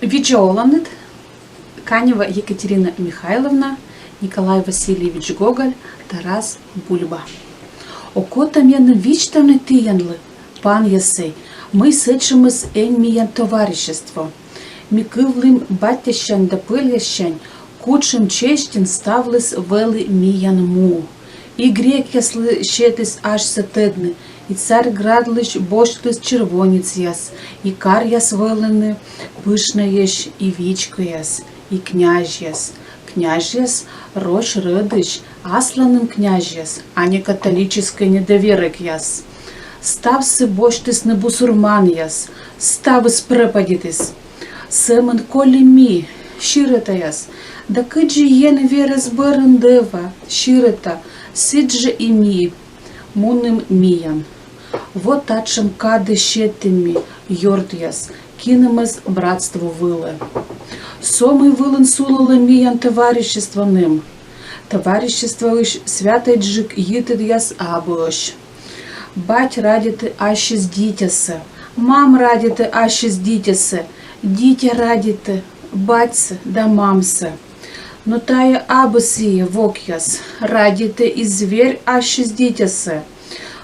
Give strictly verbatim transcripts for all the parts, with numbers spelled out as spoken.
Видза оланныд! Канева Екатерина Михайловна, Николай Васильевич Гоголь, Тарас Бульба. Окота меным висьтавны тіянлы, панъясӧй, мый сэтшӧмыс эм миян товарищество. Ми кывлім батьяссянь да пӧльяссянь, кутшӧм честьӧн ставліс вӧлі миян му. И грекъяслы сетіс асьсӧ тӧдны, и Царьградлысь босьтліс червонецъяс, и каръяс вӧліны пышнӧйӧсь, и вичкояс, и князьяс. Князьяс роч рӧдысь, асланым князьяс, а не католическӧй недоверекъяс. Ставсӧ босьтісны бусурманъяс, ставыс прӧпадитіс. Сӧмын колі ми, сирӧтаяс, да кыдзи Ен верӧс бӧрын дӧва, сирӧта, сідзжӧ и ми, муным миян. Вот татшӧм кадӧ сетім ми, ёртъяс, кинымӧс братство вылӧ. Со мый вылын сулалӧ миян товариществоным. Товариществоысь святӧйджык йитӧдъяс абуӧсь. Бать радитӧ ассьыс дитясӧ, мам радитӧ ассьыс дитясӧ, дитя радитӧ батьсӧ да мамсӧ. Но тайӧ абу сійӧ, вокъяс, радитӧ и зверь ассьыс дитясӧ.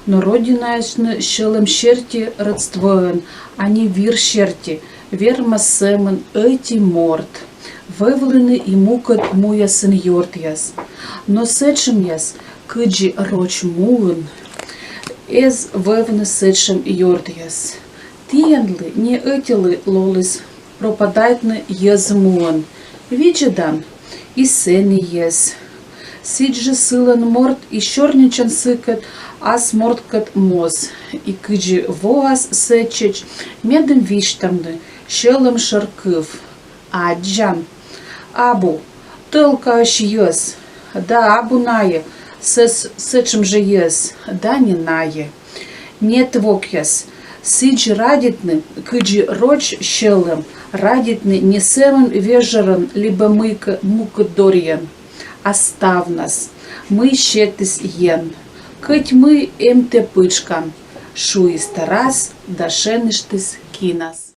Но Родинаысь нин сьӧлӧм серти рӧдствоӧн, а не вир серти, вермас сӧмын ӧти морт. Вӧвліны и мукӧд муясын ёртъяс. Но сэтшӧмъяс, кыдзи роч муын, эз вӧвны сэтшӧм ёртъяс. Тіянлы не ӧтилы лоліс пропадайтны йӧз муын. Видзӧдан, и сэні йӧз. Сідзжӧ сылӧн морт и сёрнитчан сыкӧд ас морткӧд моз. И кыдзи воас сэтчӧдз, медым висьтавны сьӧлӧм шӧр кыв. Аддзан. Абу тӧлкаӧсь йӧз, да абу найӧ сӧс-, сэтшӧм жӧ йӧз, да не найӧ. Нет, вокъяс, сідз радитны, кыдзи роч сьӧлӧм, радитны не сӧмын вежӧрӧн либӧ мыйкӧ мукӧд дорйӧн, а ставнас, мый сетіс Ен. Кӧть мый эм тэ пытшкан, шуис Тарас да шенышкис кинас.